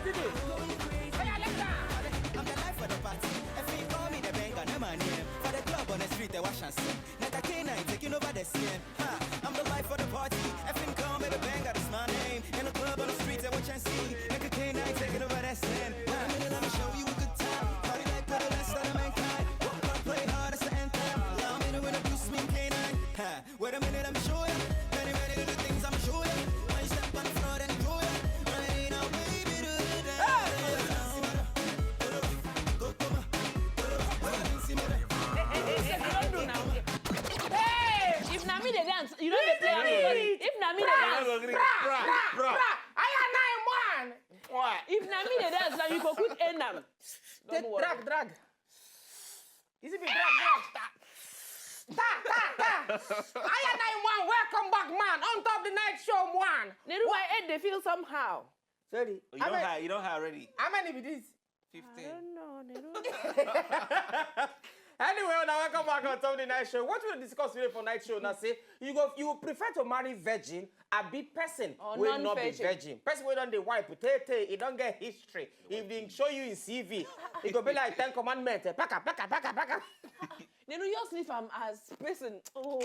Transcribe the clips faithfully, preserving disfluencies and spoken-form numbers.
I'm the life of the party. Every call me the banger, never name. For the club on the street, they wash and sing. Nigga K nine taking over the scene. Ha, I'm the life of the party. Every call me the banger, that's my name. In the club on the street, they watch and see. Nigga K nine taking over the scene. Ha, let me show you a good time. Party like for the rest of the mankind. Walk up, play hard, that's the anthem. Allow me to introduce me, K nine. Ha, wait a minute, I'm sure ya. Many, many little things I'm sure ya. When you step on the floor, then enjoy ya. Rain on baby, do the dance. Go, come on. Hey, if na me dey dance, you no dey play am. If na me dey dance, Pra, pra, pra. I am nine one. If na me dey dance, now you go quick end am. Don't worry. Drag, drag. Is it be drag, drag? Ta, ta, ta. I am nine one. Welcome back, man. On top the night show, man. Neru, my head dey feel somehow. Sorry. You don't have, you don't have already. How many be this? I Fifteen. Don't know, Neru. Anyway, now welcome back on top the night show. What we discuss today for night show? Now say you go, you prefer to marry virgin, a big person Or will not be non-virgin. Virgin. Person will don't dey wipe, tey tey, it don't get history. If they show you in C V, it go be like Ten Commandments. Eh, paka, paka, paka, paka. Neru, just leave am as person. Oh,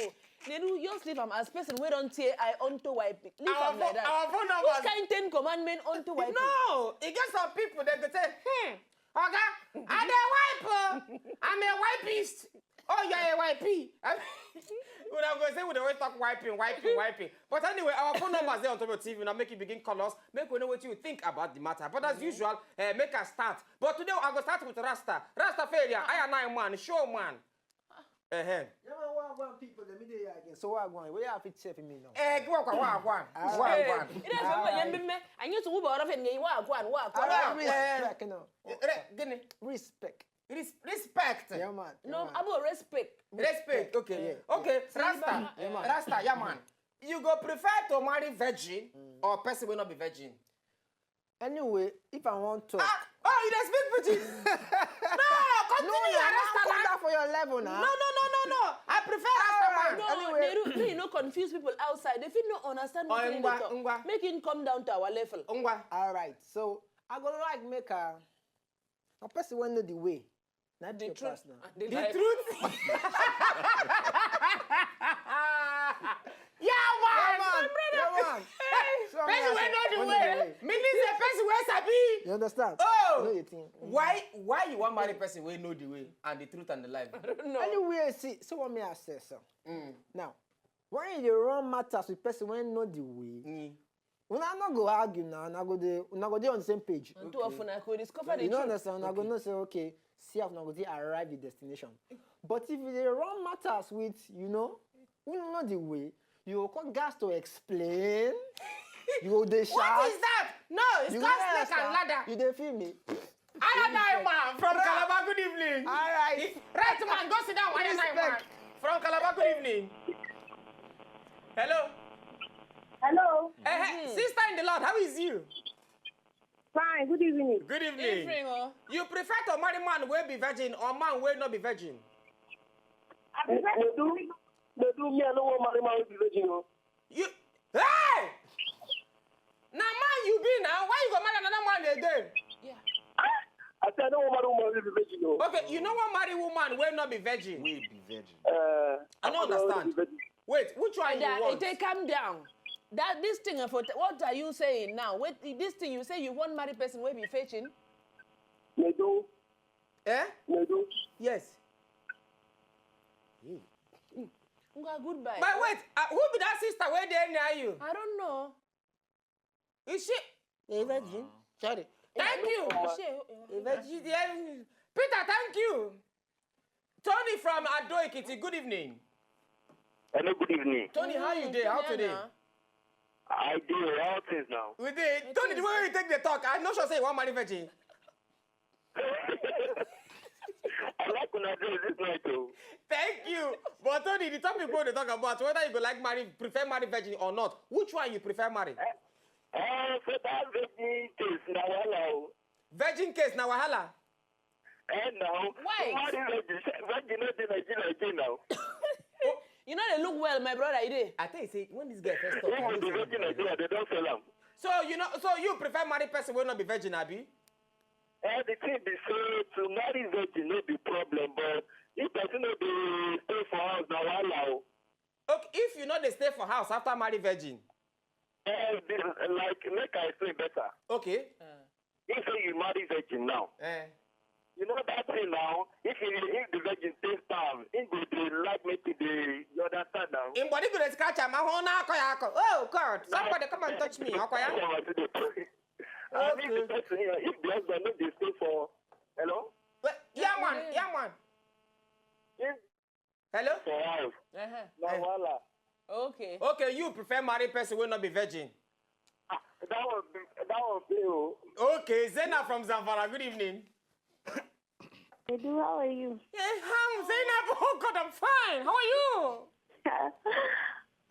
Neru, just leave am as person wey don tear eye onto wipe. Leave Our am like phone, that. our phone Which numbers. Kind Ten Commandment onto wipe? No, it get some people that go say, hmm, Oga, I dey wipe. Oh. I'm a wipist. Oh, you're a wipee. When I go say we dey always talk wiping, wiping, wiping. But anyway, our phone numbers there on top of T V. Now make you begin call us. Make we know what you think about the matter. But as usual, uh, make us start. But today I go start with Rasta. Rasta failure. I am nine man, show man. Uh-huh. Yeah, man, what I want people, let me there again. So what I want? Where you have to check me now? Eh, go on, go on, go on. Go on, go on. Ina so ba yan bimme. Anyi su uba ora fen ngai wa kwan wa I kwan. love Yeah. respect, you know. Re- Gini. Respect. Res- respect. Yeah, man. No, Yeah, man. abo respect. Respect. Okay. Yeah. Okay. Samba. Rasta. Yeah, man. Rasta. Yeah, man. You go prefer to marry virgin or person will not be virgin? Anyway, if I want to. Ah, oh, you dey speak pidgin. No, No, continue. no, Rasta. no, come down for your level No, now. No, no, no, no. I prefer Rasta man. No, Anyway. Neru, make you no confuse people outside. They fit no understand Oh, what they ngwa, talk. Ngwa. Make him come down to our level. Ngwa. All right, so I go like make a a person wey know the way. Not The your truth. Personal. The The life. Truth. Yeah, man. Yeah, man. So Person me wey ask know the you, way. Meaning say person wey sabi. You understand? Oh. You know your thing. Why why you want marry person wey know the way and the truth and the life? No. Anyway, see, so what me I say so. Mm. Now, when you dey run matters with person wey know the way, Mm. una no go argue now. Una go dey, una go dey on the same page. And two of una go discover the You know truth. Understand? Una go know say okay, see how una go dey arrive the destination. But if you dey run matters with, you know, who know the way, you go come gas to explain. You go dey shout. What is that? No, it's You called go snake and understand? Ladder. You dey feel me? I am nine man from Calabar. Good evening. All right. Right man, go sit down. I am nine man Respect. From Calabar. Good evening. Hello. Hello. Eh, eh, Sister in the Lord, how is you? Fine. Good evening. Good evening. Evening, oh. You prefer to marry man wey be virgin or man wey not be virgin? I prefer to They do, they do me, I don't want marry man with virgin. Oh. You, hey! Now man you be now, why you go marry another man again? Yeah. I said, I don't want marry woman with virgin. Oh. Okay, you know what marry woman wey not be virgin? We be virgin. Uh, I don't want understand. be virgin. Wait, which one Oda, you want? Ete, calm down. That this thing eh, for what are you saying now? Wait, this thing you say you want marry person wey be fetching? They do, Eh? they do. Yes. Ngwa, goodbye. But wait, uh, who be that sister wey dey near you? I don't know. Is she? A virgin. Sorry. Thank you. She, A virgin. Yeah. Peter, thank you. Tony from Ado Ekiti, good evening. Hello, good evening. Tony, how you dey? How today? I do all things now. We dey. Tony, the way you take the talk, I no sure say you want marry virgin. I like when I do this night too. Thank you. But Tony, the topic we dey talk about whether you go like marry, prefer marry virgin or not. Which one you prefer marry? Uh, for that virgin case, now hello. Virgin case na wahala. And now, Why? Marry virgin, virgin not in Nigeria again now. You know they look well, my brother. You dey. I tell you say when this girl first talk, I Even know the say virgin Nigeria, they don't sell them. So you know, so you prefer marry person wey no be virgin, abi? Eh, the thing be say to marry virgin no be problem, but if person no dey stay for house, na wahala o. Okay, if you no dey stay for house after marry virgin. Eh, the, like, make I explain better. Okay. If say you marry virgin now, Eh. you know that thing now. If you, if the virgin take time, he go dey like make you dey, you understand now. Im body go dey scratch am ahụ na-akọ ya akọ. Oh God, somebody come and touch me. Ọkwa ya. That's what I dey pray. And if the person, you know, if the husband no dey stay for, hello, Well, yeah man, yeah man. if Hello. for house, Uh-huh. na wahala. Okay. Okay, you prefer marry person wey no be virgin. Ah, that one, be- that one pay o. Okay, Zena from Zamfara. Good evening. Edu, how are you? Yeah, I'm Zainab. Oh God, I'm fine. How are you?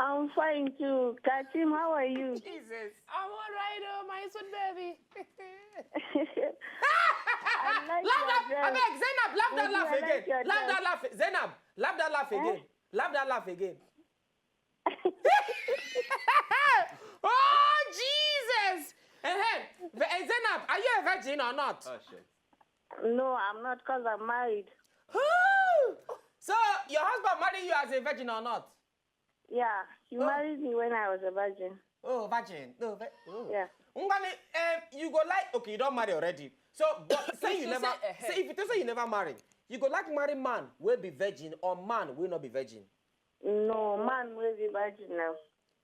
I'm fine too. Katim, how are you? Jesus. I'm all right, oh, my sweet baby. I like Laugh your that, dress. Abeg, Zainab, laugh that Baby, laugh I like again. your Laugh that dress. Laugh. Zainab, laugh that laugh Eh? again. Laugh that laugh again. Oh Jesus! Eh, eh, Zainab, are you a virgin or not? Oh shit. No, I'm not, cause I'm married. So your husband marry you as a virgin or not? Yeah, he Oh. married me when I was a virgin. Oh, virgin. No, vi- oh. Yeah. Ngani, um, you go like, okay, you don marry already. So, but say If you you never say, eh, eh. Say if you say you never marry, you go like marry man wey be virgin or man wey no be virgin. No, man will be virgin now.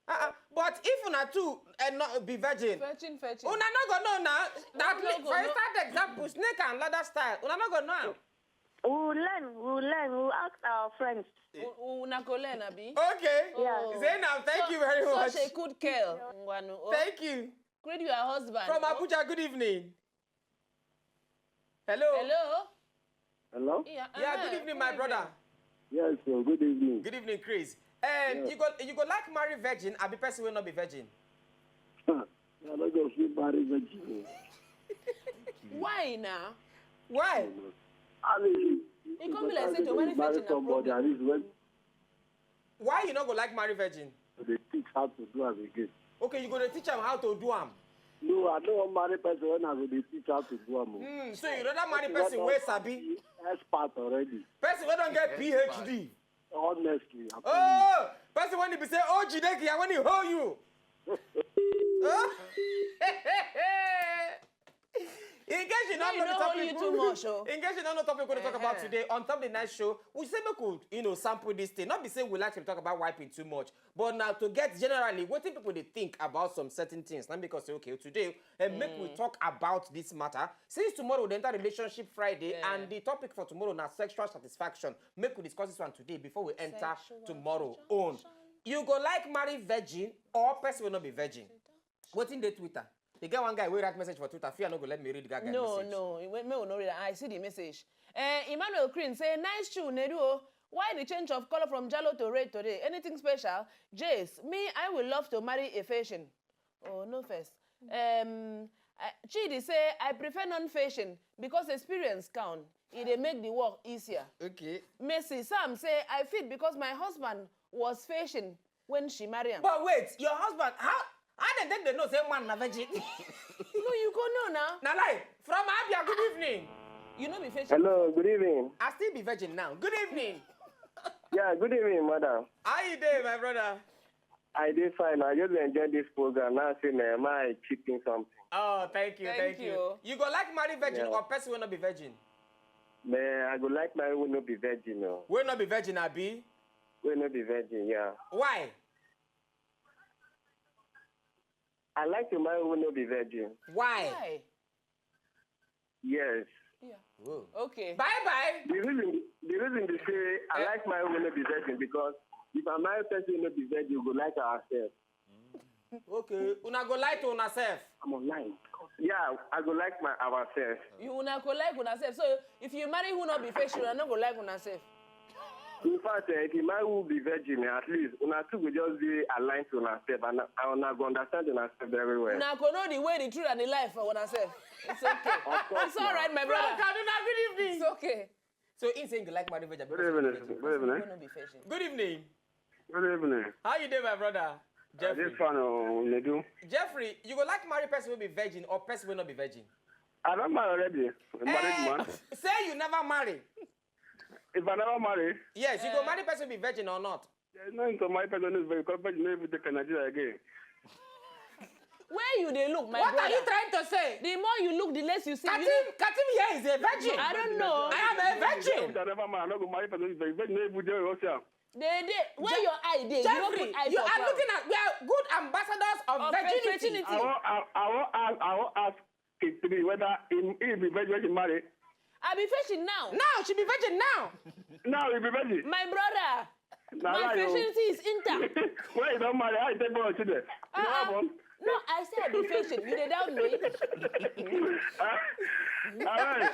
Uh-uh. But if una two eh, no be virgin, Fetching, fetching. una no go know now. That Una no li- go for know. Start example, snake and ladder style. Una no go know. We'll learn, we'll learn, we'll ask our friends. U- Una go learn, abi? Okay. Yeah. Oh. Zainab, thank you very much. Such a good girl. Ngwanu, oh. Thank you. Greet your husband. From Oh. Abuja, good evening. Hello. Hello? Hello? Yeah, Yeah, uh-huh, good evening, my brother. Yes, sir. Good evening. Good evening, Chris. Um, Yeah. you go you go like marry virgin, abi person wey no be virgin. I no go fit marry virgin. Why now? Why? I mean, It come be like say to you marry virgin na somebody, problem. At least when Why you no go like marry virgin? they teach how to do am again. Okay, you go dey teach am how to do am. No, I don't want marry person when I go dey teach how to do am. O. Hmm, so you rather marry Person person don wey sabi, be expert already. Person wey don get P H D. Honestly, I'm telling you. Oh, person wey be say, oh, Jideki, when he hold you. Oh. In case you No, don't you know the don't hold topic, you too much, oh. In case you don't know the topic we're going to talk about Uh-huh. Today, on top of the night show, we say we could, you know, sample this thing. Not be say we like to talk about wiping too much, but now to get generally what people they think about some certain things. Not because say, okay, today and make we talk about this matter. Since tomorrow we enter relationship Friday, Yeah. And the topic for tomorrow now sexual satisfaction. Make we discuss this one today before we enter Sexual tomorrow satisfaction. Own. You go like marry virgin or person will not be virgin. Waiting the Twitter. They get one guy wey write message for Twitter. Fear no go let me read that guy No, message. No. When me no read, I see the message. Uh, Emmanuel Green say, nice shoe, Nedu. Oh. Why the change of color from Jalo to red today? Anything special? Jace, me, I will love to marry a fashion. Oh, no first. Um, I, Chidi say, I prefer non-fashion because experience count. It dey make the work easier. Okay. Mercy, Sam say, I fit because my husband was fashion when she marry him. But wait, your husband, how how dem take dey know say man na virgin? No, you go know now. Na lie. From Abia, good evening. You know be fashion. Hello, good evening. I still be virgin now. Good evening. Yeah, good evening, madam. How you doing, my brother? I dey fine. I just enjoy this program. Now, see, man, am I chipping something? Oh, thank you, Thank thank, you. you. You go like marry virgin Yeah. Or person will not be virgin? Man, I go like my will not be virgin, no. Will not be virgin, Abi. Will not be virgin, yeah. Why? I like to marry will not be virgin. Why? Why? Yes. Yeah. Whoa. Okay. Bye bye. The reason, the reason they say I Eh? Like my will not be virgin because if I marry person will not be virgin, we go like ourselves. Okay, una go lie to una self. I'm online. Yeah, I go like my ourselves. You una go like una self. So if you marry who not be fashion, una no go like una self. In fact, eh, if you marry who be virgin, eh, at least una two go just be aligned to una self and, and una go understand una self very well. Una go know the way, the truth, and the life for una self. It's okay. Of course, It's all right, my Bro, brother. Kaduna, good evening. It's okay. So he saying you like marry virgin. Good evening. Good evening. Una no be fashion. Good evening. Good evening. How you doing, my brother? Jeffrey. This one, uh, Nedu. Jeffrey, you go like marry person wey be virgin or person wey no be virgin? I don marry already. A married Eh, man. Say you never marry. If I never marry, Yes, you go Eh. marry person wey be virgin or not? There's no need to marry person wey is virgin, because virgin no even take Nigeria again. Where you dey look, my What brother? Are you trying to say? The more you look, the less you see. You Katim, know, Katim here is a virgin. I don't know. I am a virgin. If I never marry, I no go marry person wey is virgin. Virgin no even dey Russia. They dey where Je- your eye dey. You no Jeffrey, put eye you for are ground. Looking at, we are good ambassadors of Of virginity. Virginity. I wan, I, I wan ask, I wan ask K three whether he, he be virgin when he marry. I be virgin now. Now she be virgin now. Now he be virgin. My brother, Na my lie o. Virginity is intact. When you don marry, how you take born children? You never Uh-uh. born? No, I say I be virgin. You dey doubt me? Huh? All right.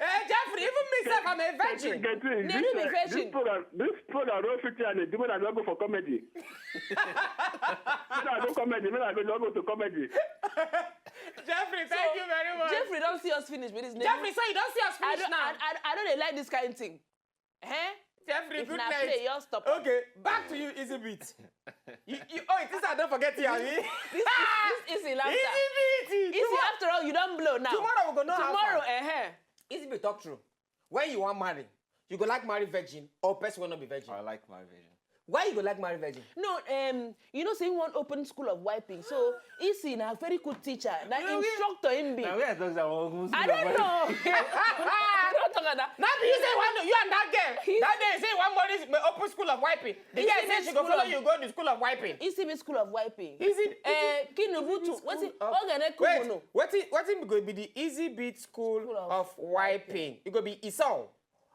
Eh, Jeffrey, even me sef, I'm a virgin. Get it, get it. Nedu be This, uh, virgin. This program, this program don fit and the women are not go for comedy. When I go comedy, when I go, go to comedy. Jeffrey, thank So, you very much. Jeffrey don see us finish with this name. Jeffrey, so you don see us I finish don't, now? I, I, I don't dey like this kind thing. Eh? Jeffrey, If good na night. Play, you stop. Okay, back to you, Easy Beat. You, you, oh, it is I don't forget you, abi? This is, this is laughter. Easy Beat. Easy, after all, you don't blow now. Tomorrow we go know how Tomorrow, far. Eh, eh. Easy Beat, talk true. When you wan marry, you go like marry virgin or person wey no be virgin? I like marry virgin. Why you go like marry virgin? No, um, you know, say he wan open school of wiping. So, he see na very good teacher. Na No, we- instructor him be. Na where I talk say I wan open school I of don't wiping. Know. I don't talk like that. Not you say one, you and that girl. He- That day say one morning may open school of wiping. The He girl see say me she go school follow of you go the school of wiping. He see me school of wiping. Is it? Eh, Kinubutu. School What's it? of Ogene Wait, Kumuno. What it, what it go be the Easy Beat School School of of Wiping? It go be Isol.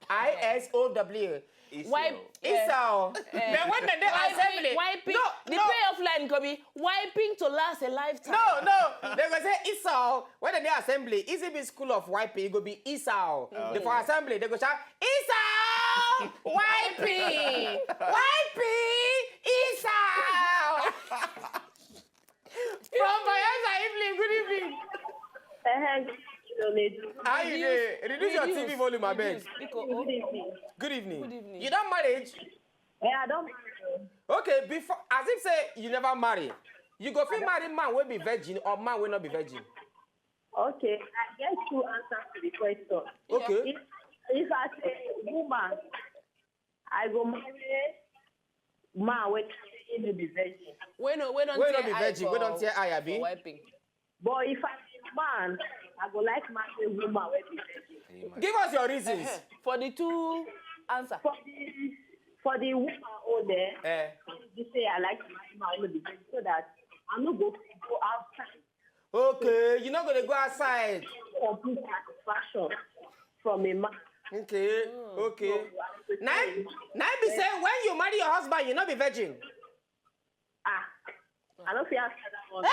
I S O W. Wipe, It's eh, all. Eh. Then when they dey Wiping, assembly, wiping. No, The no. Payoff line go be wiping to last a lifetime. No, no. They go say Esau. When they dey assembly, Easy Beat School of Wiping, it go be Esau. Oh. They for assembly, they go shout, "Esau! Wiping! Wiping! Esau!" From Bayelsa evening, good evening. Uh-huh. Good evening, Onedu. How you Reduce, dey? Reduce your reduce, T V volume, abeg. Reduce. Biko, oh. Good evening. Good evening. Good evening. You don married? Yeah, I don marry. Okay, before, as if say you never marry. You go fit marry man wey be virgin or man wey no be virgin? Okay, I get two answers to the question. Okay. If, if I say woman, I go marry man wey he no be virgin. Wey no, wey don Wey no tear be eye virgin, wey don for, tear eye, abi? For wiping. But if I be man, I go like marry woman wey be virgin. Give us your reasons. Uh-huh. For the two answer. For the, for the woman own, eh, Eh. If you say I like marry man wey no be virgin, so that I no go go outside. Okay, you no go dey go outside. Complete satisfaction from a man. Okay, Mm. okay. So, I prefer Na, a man. Na be say when you marry your husband, you no be virgin. Ah, I don't feel after that one.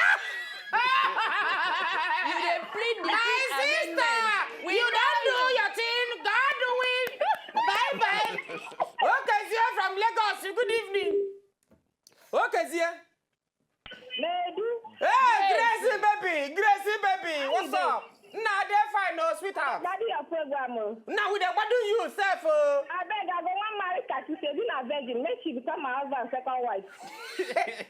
You dey plead the My Fifth sister, Amendment. We you don't know your thing. God do it. Bye bye. Okay, Zia from Lagos. Good evening. Okay, Zia. Nedu. Hey, Grace. Gracie baby, Gracie baby, how you doing? What's up? Nah, they fine, no, sweetheart. Daddy, your program, oh. Now we dey gbadu you sef, oh. I beg, I go wan marry Kati, say be na virgin, make she become my husband second wife.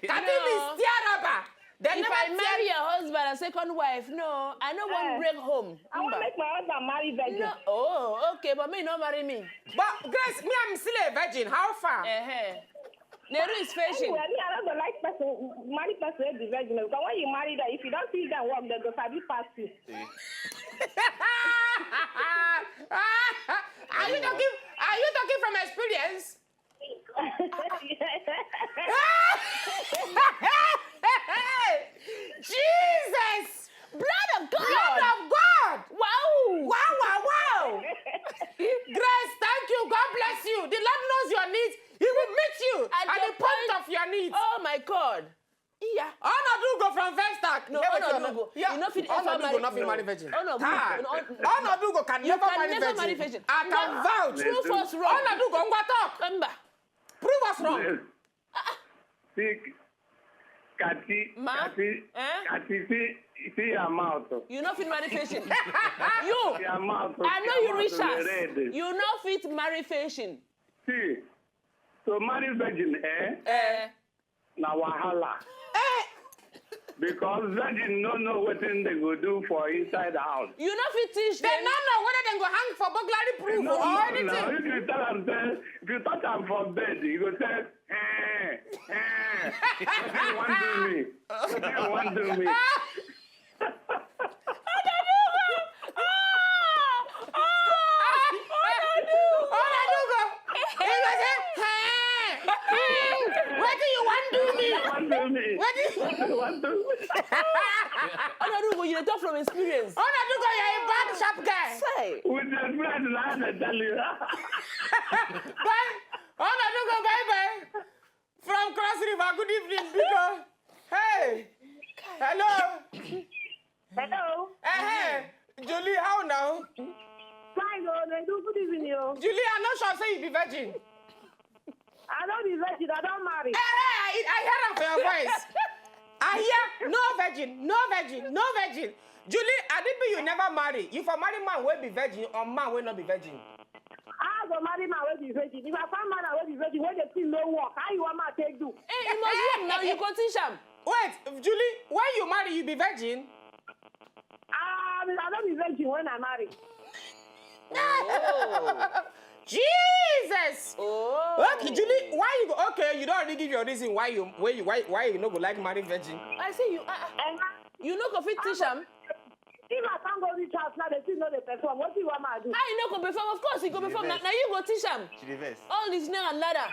Kati be No. Still rubber. They If never I marry tear your husband and second wife, no, I no wan Eh. Break home. I wan Mba. Make my husband marry virgin. No, oh, okay, but me no marry me. But Grace, me, I'm still a virgin. How far? Uh-huh. Neru is fishing. Anyway, me, I don't go like person, marry person wey be virgin. Because when you marry them, if you don't see them work, they go sabi pass you. Are you talking? Are you talking from experience? Jesus! Blood of God! Blood of God! Wow! Wow, wow, wow! Grace, thank you. God bless you. The Lord knows your needs. He will meet you at, at the point of your needs. Oh my God. Yeah. Honour do go from first act. No, Honour do go. Yeah. You know fit Honour do go not fit marry virgin. Honour do go can never marry virgin. I can vouch. Prove us wrong. Honour do go ngwa talk. Remember. Prove us wrong. Sick. Kati, Ma? Kati, eh? Kati, see, see your mouth. You no fit marry virgin. You. Your mouth. I know you reach us. You no fit marry virgin. See, so marry virgin, eh? Eh. na wahala. Because virgin no know wetin dem go do for inside house. You no fit teach dem. Dem no know whether dem go hang for burglary proof or anything. If you tell am say, if you touch am for bed, you go say, eh, eh, wetin you wan do me? Wetin you wan do me? Onadugo! He go say, hey! Wetin you wan do me? Wetin you wan do me? Onadugo, you dey talk from experience. Onadugo, you are a bad sharp guy. Say. With the experience, na I dey tell you. Bye. Onadugo, bye bye. From Cross River, good evening, biko. Hey. Hello. Hello. Eh, hey. Julie, how now? Fine, oh, they do good evening, oh. Julie, I no sure say you be virgin. I no be virgin, I don marry. Eh, hey, I, I hear am for your voice. I hear no virgin, no virgin, no virgin. Julie, Adibi, you never marry. You for marry man wey be virgin or man wey no be virgin? I go marry man wey be virgin. If I find man wey be virgin, wey the thing no work, how you want me take do? Hey, you must work now. You go teach am. Wait, Julie, when you marry, you be virgin? Um, I don't be virgin when I marry. Oh. Jesus! Oh. Okay, Julie, why you go? Okay, you don't already give your reason why you why you why why you no go like marry virgin. I say you uh, uh, you no go fit teach am. If I can't go reach house now, the thing no dey perform. What do you want me to do? How you no go perform? Of course, you go perform. Now, now you go teach am. She dey vex. All this nail and ladder.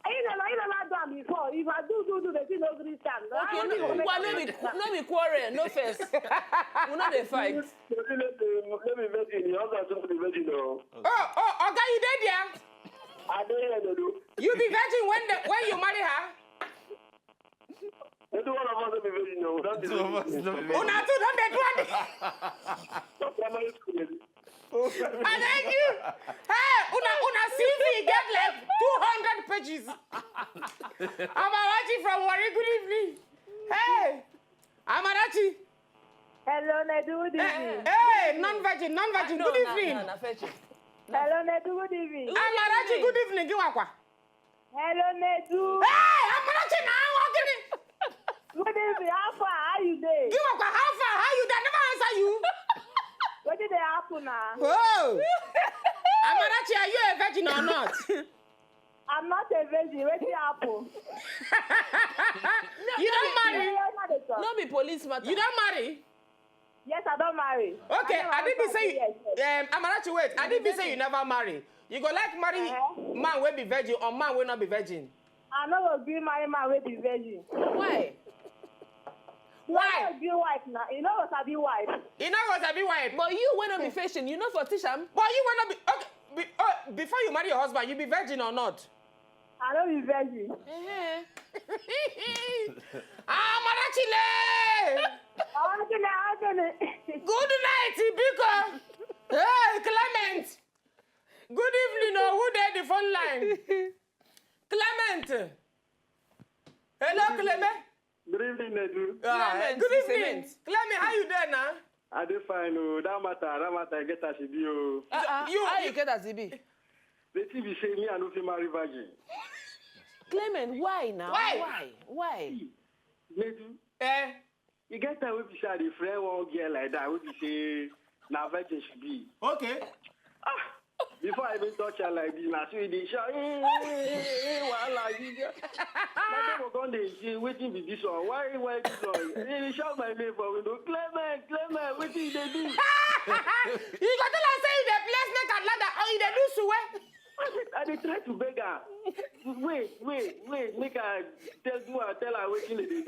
He never, he never done before. If I do, do, do, the thing no gree stand. Okay, no, no, no be, no be quarrel, no first. We no dey fight. Baby, let me, let me virgin. Your husband too be virgin, though. Oh, oh, Oga, you dey there? I dey here, Dodo. You be virgin when the, when you marry her? Every one of us no be virgin, no. Two of us no be virgin. Una two don dey do am. Primary school. I thank you. Hey, una una C V get like two hundred pages. Amarachi from Warri, good evening. Hey, Amarachi. Hello, Nedu, good evening. Hey, non-virgin, non-virgin, good evening. Hello, Nedu, good evening. Amarachi, good evening. Gịnwakwa? Hello, Nedu. Hey, Amarachi, na how gịnị? Good evening. How far? How you dey? Gịnwakwa, how far? How you dey? I never answer you. Wetin dey happen na? Oh. Amarachi, are you a virgin or not? I'm not a virgin. Wetin happen? You don marry? No be police matter. You don marry? Yes, I don marry. Okay, I never Adibi answer say you, yes, yes. Um, Amarachi, wait. Adibi say you never marry. You go like marry man wey be virgin or man wey no be virgin? I no go gree marry man wey be virgin. Why? Why? I no go gree wife na. You no go sabi wife. You no go sabi wife. But you wey no be virgin, you no for teach am. But you wey no be okay. Be, oh, before you marry your husband, you be virgin or not? I no be virgin. Eh-heh. Ah, Amarachi le! Amarachi le, Amarachi le. Good night, biko. Hey, Clement. Good evening, oh, who dey the phone line? Clement. Hello, Clement. Good evening, Nedu. Ah, Clement, good evening. Clement, how you doing now? I dey fine, oh. That matter, that matter, I get as e be, oh. Uh-uh. You, how you get as e be? The thing be say me, I no fit marry virgin. Clement, why now? Why? Why? Why? Nedu. Eh? E get time wey be say I dey friend one girl like that, wey be say na virgin she be. Okay. Ah, before I even touch her like this, na so e dey shout, "Hey, hey, hey, hey, wahala, you get." My neighbor come dey say, "Wetin be this one? Why, why this one?" E dey shout my name for window, "Clement, Clement, wetin you dey do?" You go tell am say you dey play snake and ladder or you dey do suwe. I dey try to beg her. Wait, wait, wait, make I tell, do I tell her wetin dey do.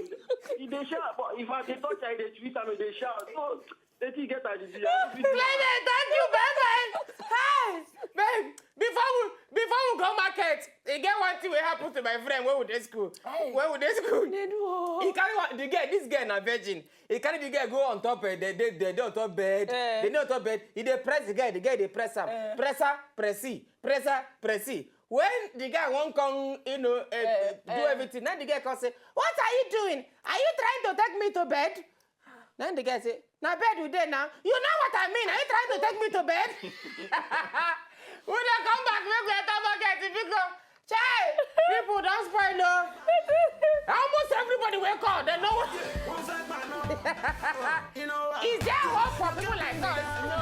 E dey shout, but if I dey touch her, e dey tweet am, e dey shout. So, wetin get her, the Clement, thank you, bye bye. Hey, babe, before we, before we go market, e get one thing wey happen to my friend wey we dey school. Hey. Wey we dey school. They do. He carry one, the girl, this girl na virgin. He carry the girl go on top, eh, they, they, they dey on top bed. Eh. They dey on top bed. He dey press the girl, the girl dey press am. Eh. Press her, press he, press her, press he. When the guy wan come, you know, eh, eh, do everything, now the girl come say, "What are you doing? Are you trying to take me to bed?" Then the guy say, "Na bed we dey now." "You know what I mean? Are you trying to take me to bed?" We dey come back, make we enter market, biko. Chai, people don spoil o. Almost everybody wey call, dem no want. Is there hope for people like us? No.